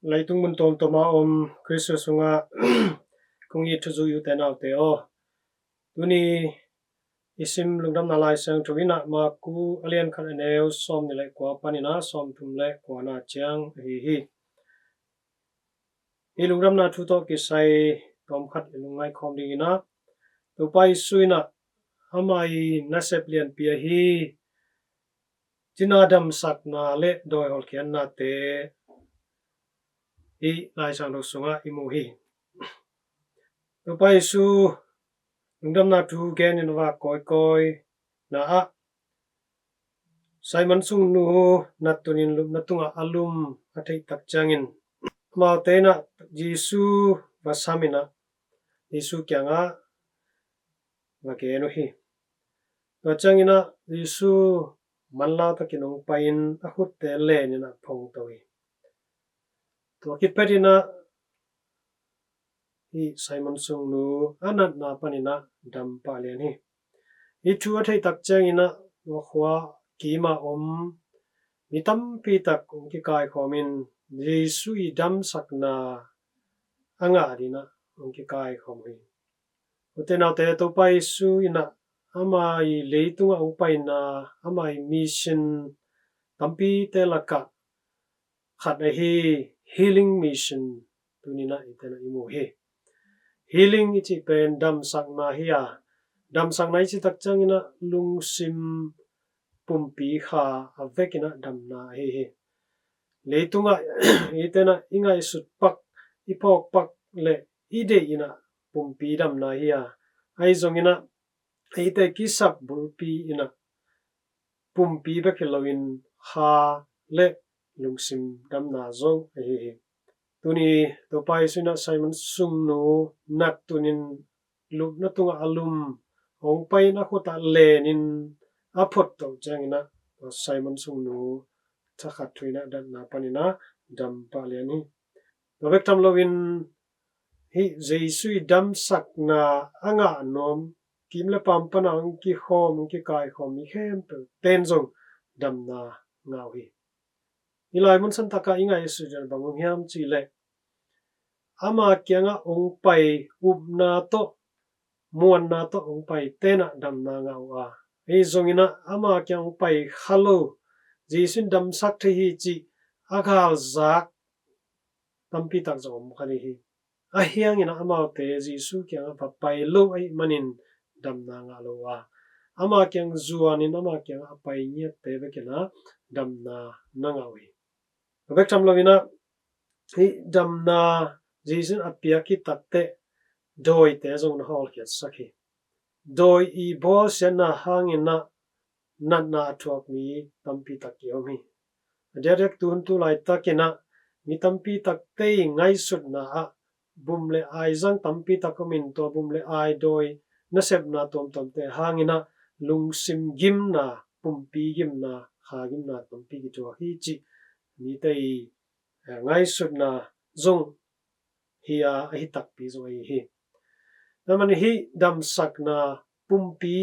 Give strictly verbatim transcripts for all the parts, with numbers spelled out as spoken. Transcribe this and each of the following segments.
Leitung mun tuamtuam a om Khristu sungah kong it thuzui ute naute aw, tuni i sim Lungdamna Lai Siangtho in ah Marku a lian khat, a neu sawmnih le kua panin ah sawmthum le kuana ciang ahi hi. Hih lungdamna thu tawh kisai tawmkhat i lungngaih khawm dingin ah, Topa Jesu in ah ama i nasep lianpi ahi cina damsakna le dawi hawlkhiatnate hih Lai Siangtho sungah i mu hi. Topa Jesu lungdamna thu genin a vak kawikawi na ah, Simon sungnu nattunin lupna tungah a lum a theih tak ciangin, amaute in ah Jesu va sam in ah Jesu kiangah va gen uh hi. Tua ciangin ah Jesu manlang takin hong pai-in a khutte len in ah phongto hi. Tua khit phetin ah hih Simon sungnu a natna panin ah dam pah lian hi. Hih thu a theih tak ciangin ah tua khua kim a om mi tampi tak hong kikaikhawm in Jesu i damsakna a ngah dingin ah hong kikaikhawm uh hi. Ute naute, Topa Jesu in ah ama i leitungah hong paina, ama i mission tampite lakah khat ahi healing mission tuni in ah eite in ah i mu hi. Healing i cih pen damsakna hi a, damsakna i cih tak ciangin ah lungsim, pumpi, kha a vekin ah damna ahi hi. Leitungah eite in ah i ngaihsut pak, i phawk pak le i deih in ah pumpi damna hi a, ahi zongin ah eite kisap bulpi in ah pumpi bek hi loin kha le lungsim damna zong ahi hi. Tuni Topa Jesu in ah Simon sungnu nattunin lupna tungah a lum hong pai-in a khut ah lenin a phottoh ciangin ah Simon sungnu thakhat thu in ah datna panin ah dam pah lian hi. Tua bek tham loin hih Jesu i damsakna a ngah nuam kim le pam pana hong kikhawm, hong kikaikhawm mi khempeuh ten zong damna ngah uh hi. Hih lai mun santakah i ngaihsut ding bang om hiam cih leh, ama kiangah hong pai upna tawh, muanna tawh hong paite in ah damna ngah uh a, ahi zongin ah ama kiang hong pai kha lo, Jesu in damsak thei hi cih a galzak tampi tak zong om kha ding hi. Ahi hangin ah amaute Jesu kiangah va pai lo ahih manin damna ngah lo a, ama kiang zuanin ama kiangah a pai ngiatte bekin ah damna na ngah uh hi. Tua bek tham loin ah hih damna Jesu in a piak khit takteh dawite zong na hawlkhiatsak hi. Dawi i bawlsiatna hangin ah natna a thuak mi tampi tak ki om hi. A diakdiak tuhun tu laitakin ah mi tampi takte i ngaihsutna ah bum le ai zang tampi tak om in, tua bum le ai dawi nasepna tuamtuamte hangin ah lungsim gimna, pumpi gimna, kha gimna tampi kithuak hi cih mite i, eh, ngaihsutna zong hi a, ahi takpi zong ahi hi. Tua ahih manin hih damsakna pumpi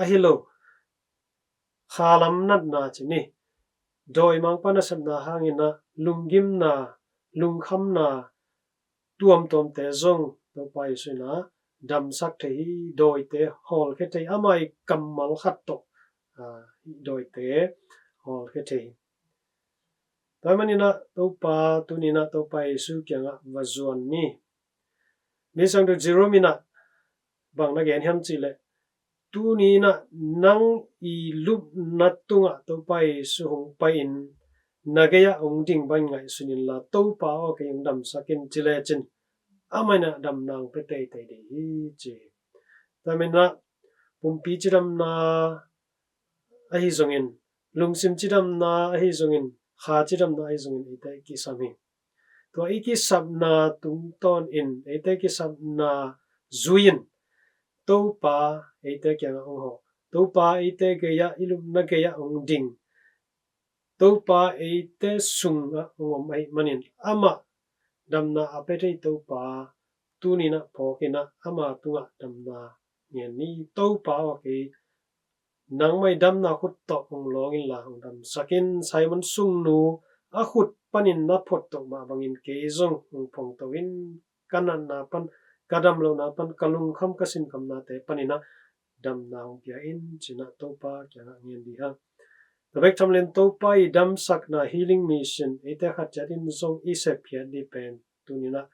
ahi lo, khalam natna ci ni, dawimangpa nasepna hangin ah lunggimna, lungkhamna tuamtuamte zong Topa Jesu in ah damsak thei hi. Dawite hawlkhia thei, ama i kammal khat tawh, ah, dawite hawlkhia thei hi. Tua ahih manin ah Topa, tuni in ah Topa Jesu kiangah va zuan ni. Misiangtho Jerome in ah bang na gen hiam cih leh, tuni in ah nang i lupna tungah Topa Jesu hong pai-in na gei-ah hong ding bangin ngaihsun inla, Topa aw, kei hong damsak in, ci lecin amah in ah damna hong pia teitei ding hi, ci hi. Tua ahih manin ah pumpi cidamna ahi zongin, lungsim cidamna ahi zongin, kha cidamna ahi zongin eite kisam hi. Tua i kisapna tungtawnin, eite kisapna zui-in Topa eite kiangah hong hawh, Topa eite gei-ah, i lupna gei-ah hong ding, Topa eite sungah hong om ahih manin amah damna a pia thei Topa tuni in ah phawkin ah ama tungah damna ngen ni. Topa aw, kei nangmah i damna khut tawh hong lawng inla hong damsak in. Simon sungnu a khut panin na phot toh mah bangin kei zong hong phongto in, ka natna pan, ka damlohna pan, ka lungkham ka sinkhamnate panin ah damna hong pia in, ci-in ah Topa kiangah ngen dih hang. Tua bek tham loin Topa i damsakna healing mission eite khat ciat in zong i sep khiat dih pen tuni-in ah,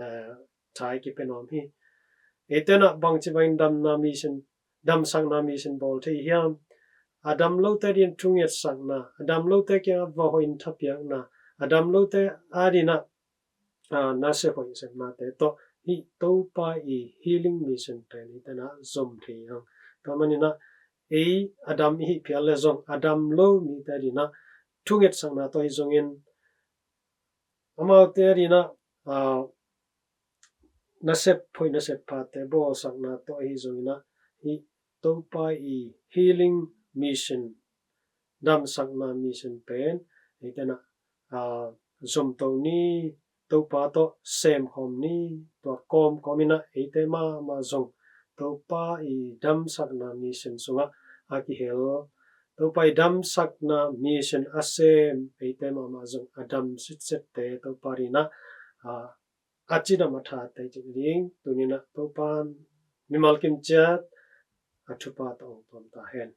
eh, thei kipia nuam hi. Eite in ah bangci bangin damna mission, damsakna mission bawl thei hiam? A dam lote adingin thungetsakna, a dam lote kiangah va hoih in thapiakna, a dam lote adingin ah, ah, nasep hoih sepnate tawh hih Topa i healing mission pen eite in ah zom thei hi hang. Tua manin ah ei a dam i hih phial leh zong a dam lo mite adingin ah thungetsakna tawh ahi zongin, amaute adingin ah, ah, nasep hoih nasep phate bawlsakna tawh ahi zongin ah, hih Topa i healing mission, damsakna mission pen eite in ah, ah, zomto ni, Topa tawh semkhawm ni. Tua kawmkawm in ah eite mahmah zong Topa i damsakna mission sungah a kihel, Topa i damsakna mission a sem eite mahmah zong a dam sitsette Topa adingin ah, ah, a cidam a thate cih ding tuni-in ah Topa'n mimal kim ciat a thupha tawh hong pia ta hen.